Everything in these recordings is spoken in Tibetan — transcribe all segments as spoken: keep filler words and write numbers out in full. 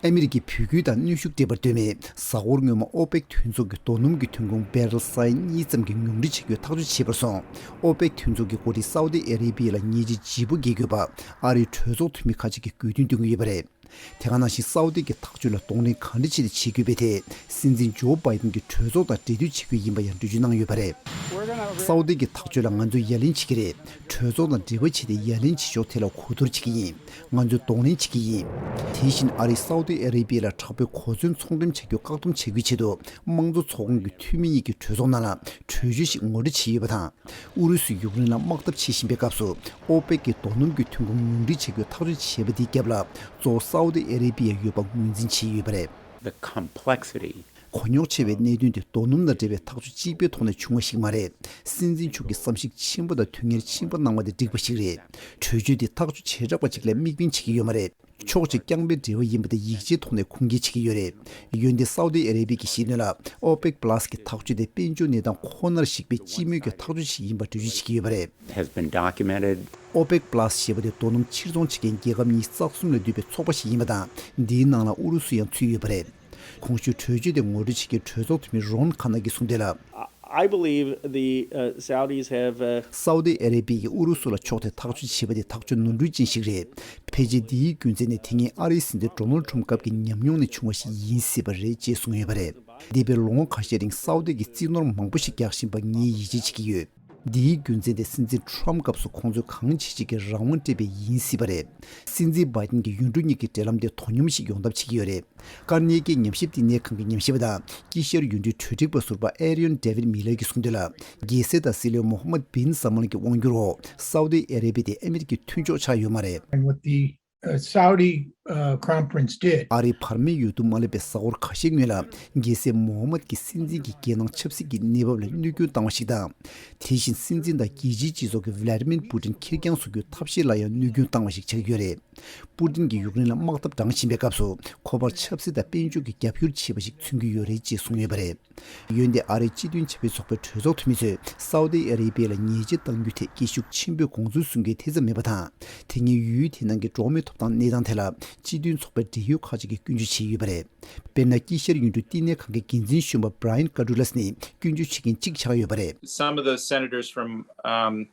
ཨ་མི་རི་ཀའི་བོད་ཁུལ་དང་གནོན་ཤུགས་སྤྲད་པར་ལྟོས་མེད། གཟའ་འཁོར་སྔོན་མ་ཨོ་པེག་མཐུན་ཚོགས་ཀྱི་རྡོ་སྣུམ་གྱི་ཐོན་ཁུངས་བྷེ་རལ་ས་ཡ་གཉིས་ཙམ་གྱི་ཉུང་འཕྲི་བྱ་རྒྱུའི་ཐག་གཅོད་བྱས་པར་སོང་། ཨོ་པེག་མཐུན་ཚོགས་ཀྱི་འགོ་ཁྲིད་སའུ་ཏི་ཨ་རེ་བྷི་ཡ་ལ་ཉེས་ཆད་ལྗིད་པོ་འགེལ་དགོས་པ། ཨ་རིའི་གྲོས་ཚོགས་འཐུས་མི་ཁ་ཅིག་གིས་དགོས་འདུན་འདོན་གྱི་ཡོད་པ་རེད། དེ་ག་ནང་བཞིན་སའུ་ཏི་གི་ཐག་གཅོད་ལ་གདོང་ལེན་ག་འདྲ་བྱས་ཏེ་བྱེད་དགོས་པའི་ཐད། སྲིད་འཛིན་ཇོ་བྷའི་ཏིན་གྱིས་གྲོས་ཚོགས་དང་འབྲེལ་མཐུད་བྱེད་ཁུལ་ཡིན་པ་ཡང་འགྲེལ་བརྗོད་གནང་ཡོད་པ་རེད། སའུ་ཏི་གི་ཐག་གཅོད་ལ་ང་ཚོས་ཡ་ལན་བྱེད་ཀྱི་རེད། གྲོས་ཚོགས་དང་འབྲེལ་བ་བྱས་ཏེ་ཡ་ལན་བྱེད་ཕྱོགས་དེ་ལ་གོ་བསྡུར་བྱེད་ཀྱི་ཡིན། ང་ཚོས་གདོང་ལེན་བྱེད་ཀྱི་ཡིན། དེ་བཞིན་ཨ་རིས་སའུ་ཏི་ཨ་རེ་བྷི་ཡ་ལ་དྲག་པོའི་གོ་མཚོན་ཚོང་འགྲེམས་བྱ་རྒྱུ་བཀག་སྡོམ་བྱ་རྒྱུའི་ཆེད་དུ། དམངས་གཙོ་ཚོགས་ཁོངས་ཀྱི་འཐུས་མི་གཉིས་ཀྱིས་གྲོས་ཚོགས་ནང་ལ་གྲོས་ཆོད་ཞིག་ངོ་སྤྲོད་བྱས་ཡོད་པ་དང་། ཨུ་རུ་སུས་ཡུཀ་རེན་ལ་དམག་འཐབ་བྱེད་བཞིན་པའི་སྐབས་སུ། ཨོ་པེག་གི་རྡོ་སྣུམ་གྱི་ཐོན་ཁུངས་ཉུང་འཕྲི་བྱ་རྒྱུའི་ཐག་གཅོད་བྱས་པ་དེའི་རྒྱབ་ལ། གཙོ་བོ་སའུ་ཏི་ཨ་རེ་བྷི་ཡ་ཡོད་པ་ངོས་འཛིན་བྱས་ཡོད་པ་རེད། The complexity. གོ་རྙོག་ཆེ་བའི་གནད་དོན་དེ་རྡོ་སྣུམ་དང་འབྲེལ་བའི་ཐག་གཅོད་གཅིག་པའི་ཐོག་ནས་བྱུང་བ་ཞིག་མ་རེད། སྲིད་འཛིན་མཆོག་གིས་བསམ་གཞིག་ཆེན་པོ་དང་དོན་གཉེར་ཆེན་པོ་གནང་བ་དེ་འགྲིག་པ་ཞིག་རེད། གྲོས་ཆོད་དེ་ཐག་གཅོད་བྱེ་བྲག་པ་ཅིག་ལ་དམིགས་འབེན་བྱེད་ཀྱི་ཡོད་མ་རེད། ཕྱོགས་གཅིག་རྐྱང་པའི་འབྲེལ་བ་ཡིན་པ་དེ་ཡིད་ཆེས་ཐོག་ནས་ཁུངས་སྐྱེལ་བྱེད་ཀྱི་ཡོད་རེད། འོན་ཏེ་སའུ་ཏི་ཨ་རེ་བྷི་ཡའི་ཞལ་འདོན་ལ། ཨོ་པེག་པ་ལ་སི་གི་ཐག་གཅོད་དེ་དཔལ་འབྱོར་གནས་སྟངས་ཁོ་ནར་གཞིགས་པའི་སྤྱི་མོས་ཀྱི་ཐག་གཅོད་ཞིག་ཡིན་པ་འགྲེལ་བརྗོད་བྱེད་ཀྱི་ཡོད་པ་རེད། Has been documented. ཨོ་པེག་པ་ལ་སི་ཞེས་པ་དེ་རྡོ་སྣུམ་ཕྱིར་ཚོང་བྱེད་མཁན་རྒྱལ་ཁབ་ཉི་ཤུ་རྩ་གསུམ་ལས་འདུས་པའི་ཚོགས་པ་ཞིག་ཡིན་པ་དང་། འདིའི་ནང་ལ་ཨུ་རུ་སུ་ཡང་ཚུད་ཡོད་པ་རེད། གོང་ཞུས་གྲོས་ཆོད་དེ་ངོ་སྤྲོད་བྱེད་མཁན་གྲོས་ཚོགས་འཐུས་མི་རོན་ཁ་ནག་གིས་གསུངས་དོན་ལ། I believe the uh, Saudis have uh, སའུ་ཏི་ཨ་རེ་བྷི་ཡས་ཨུ་རུ་སུ་ལ་ཕྱོགས་དེ་ཐག་གཅོད་བྱས་པ་དེ་ཐག་གཅོད་ནོར་འཁྲུལ་ཅན་ཞིག་རེད། ཕལ་ཆེར་འདིའི་རྒྱུ་མཚན་ནི་དེ་སྔའི་ཨ་རིའི་སྲིད་འཛིན་ཌོ་ནལ་ཊམ་སྐབས་ཀྱི་ཉམས་མྱོང་ནས་བྱུང་བ་ཞིག་ཡིན་སྲིད་པ་རེད་ཅེས་གསུངས་ཡོད་པ་རེད། འདས་པའི་ལོ་ངོ་ཁ་ཤས་རིང་སའུ་ཏི་གིས་རྩིས་ནོར་མང་པོ་ཞིག་རྒྱག་བཞིན་པ་ངས་ཡིད་ཆེས་བྱེད་ཀྱི་ཡོད། འདིའི་རྒྱུ་མཚན་དེ་སྲིད་འཛིན་ཊམ་སྐབས་སུ་ཁོང་ཚོས་གང་བྱེད་བྱེད་ཀྱི་རང་དབང་སྤྲད་པས་ཡིན་སྲིད་པ་རེད། སྲིད་འཛིན་བྷའི་ཏིན་གྱིས་ཡུལ་གྲུ་གཉིས་ཀྱི་འབྲེལ་ལམ་དེ་དོ་སྙོམས་ཤིག་ཡོང་ཐབས་བྱེད་ཀྱི་ཡོད་རེད། ཀར་ནེ་ཀི་ཉམས་ཞིབ་བསྟི་གནས་ཁང་གི་ཉམས་ཞིབ་པ་དང་དཀྱིལ་ཤར་ཡུལ་གྲུའི་གྲོས་སྒྲིག་པ་ཟུར་པ་ཨེ་རི་ཡོན་ཌེ་ཝིད་མི་ལར་གྱིས་གསུངས་དོན་ལ། རྒྱལ་སྲས་དང་སྲིད་བློན་མོ་ཧམ་མད་བིན་སལ་མན་གྱི་དབང་སྒྱུར་འོག་སའུ་ཏི་ཨ་རེ་བྷི་ཡ་དེ་ཨ་མི་རི་ཀའི་མཐུན་ཕྱོགས་ཆགས་ཡོད་མ་རེད། And what the uh, Saudi uh, Crown Prince did. ཨ་རིའི་བར་མའི་འོས་བསྡུ་མ་སླེབས་པའི་གཟའ་འཁོར་ཁ་ཤས་སྔོན་ལ། རྒྱལ་སྲས་མོ་ཧམ་མད་ཀྱིས་སྲིད་འཛིན་གྱི་རྒྱལ་ནང་ཆབ་སྲིད་ཀྱི་གནས་བབ་ལ་གནོད་སྐྱོན་བཏང་བ་ཞིག་དང་། དེ་བཞིན་སྲིད་འཛིན་དང་རྒྱལ་སྤྱིའི་སྤྱི་ཚོགས་ཀྱིས་ཝི་ལ་ཏི་མིར་པུ་ཏིན་ཁེར་རྐྱང་བཟོ་རྒྱུའི་ཐབས་ཤེས་ལ་ཡང་གནོད་སྐྱོན་བཏང་བ་ཞིག་ཆགས་ཀྱི་ཡོད་རེད། པུ་ཏིན་གྱིས་ཡུཀ་རེན་ལ་དམག་འཐབ་འགྲངས་བཞིན་པའི་སྐབས་སུ། ཁོ་པར་ཆབ་སྲིད་དང་དཔལ་འབྱོར་གྱི་རྒྱབ་སྐྱོར་བྱས་པ་ཞིག་མཚོན་གྱི་ཡོད་རེད་ཅེས་གསུངས་ཡོད་པ་རེད། འོན་ཏེ་ཨ་རིའི་སྤྱི་མཐུན་ཆབ་སྲིད་ཚོགས་པའི་གྲོས་ཚོགས་འཐུས་མི་ཚོས་སའུ་ཏི་ཨ་རེ་བྷི་ཡ་ལ་ཉེས་ཆད་གཏང་རྒྱུའི་ཐད་སྐད་ཤུགས་ཆེན་པོས་དགོངས་ཚུལ་གསུང་མཁན་ཐེ་ཚོམ་མེད་པ་དང་། དེ་སྔའི་ཡུལ་དེ་ནང་གི་འགྲོ་བ་མིའི་ཐོབ་ཐང་གནས་སྟངས་ཐད་ལ་སྤྱི་མཐུན་ཚོགས་པའི་འབྲེལ་ཡོད་ཁག་ཅིག་གིས་སྐྱོན་བརྗོད་བྱས་ཡོད་པ་རེད། དཔེར་ན། དཀྱིལ་ཤར་ཡུལ་གྲུའི་བསྟི་གནས་ཁང་གི་འགན་འཛིན་གཞོན་པ་Brian Katulis ནི་སྐྱོན་བརྗོད་བྱེད་མཁན་གཅིག་ཆགས་ཡོད་པ་རེད། Some of the senators from um,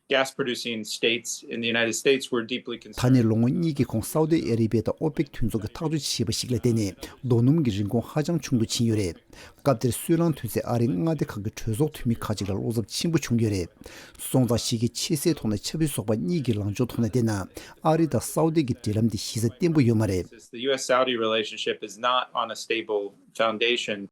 gas producing states in the United States were deeply ད་ནས་concerned. ལོ་ངོ་གཉིས་ཀྱི་གོང་སའུ་ཏི་ཨ་རེ་བྷི་ཡ་དང་ཨོ་པེག་མཐུན་ཚོགས་ཀྱིས་ཐག་གཅོད་བྱས་པ་ཞིག་ལ་བརྟེན་ནས་རྡོ་སྣུམ་གྱི་རིན་གོང་ཧ་ཅང་ཆུང་དུ་ཕྱིན་ཡོད་རེད། སྐབས་དེར་སོལ་རླངས་ཐོན་ཚད་ཨ་རིའི་མངའ་སྡེ་ཁག་གི་གྲོས་ཚོགས་འཐུས་མི་ཁག་ཅིག་ལ་བློ་འཚབ་ཆེན་པོ་བྱུང་ཡོད་རེད། སོང་ཙང་གཞི་རྒྱ་ཆེ་སའི་ཐོག་ནས་ཆབ་སྲིད་ཚོགས་པ་གཉིས་ཀྱི་ལངས་ཕྱོགས་ཐོག་ནས་བལྟས་ན། ཨ་རི་དང་སའུ་ཏི་གི་འབྲེལ་ལམ་དེ་གཞི་རྩ་བརྟན་པོ་ཡོད་མ་རེད། The U S Saudi relationship is not on a stable foundation.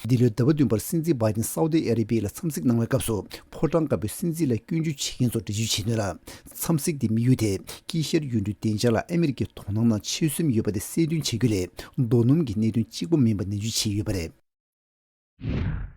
འདི་ལོའི་ཟླ་བ་བདུན་པར་སྲིད་འཛིན་བྷའི་ཏིན་སའུ་ཏི་ཨ་རེ་བྷི་ཡ་ལ་འཚམས་གཟིགས་གནང་བའི་སྐབས་སུ། ཕོ་བྲང་དཀར་པོའི་སྲིད་འཛིན་ལ་སྐྱོན་བརྗོད་བྱེད་མཁན་ཚོར་འགྲེལ་བརྗོད་བྱས་དོན་ལ། འཚམས་གཟིགས་དེ་དམིགས་ཡུལ་དེ་དཀྱིལ་ཤར་ཡུལ་གྲུའི་བདེ་འཇགས་ལ་ཨ་མི་རི་ཀའི་དོ་སྣང་ནང་ཆེ་སེམས་ཡོད་པ་དེ་གསལ་སྟོན་བྱེད་རྒྱུ་ལས། རྡོ་སྣུམ་གྱི་གནད་དོན་གཅིག་པོ་མིན་པ་ནན་བརྗོད་བྱས་ཡོད་པ་རེད།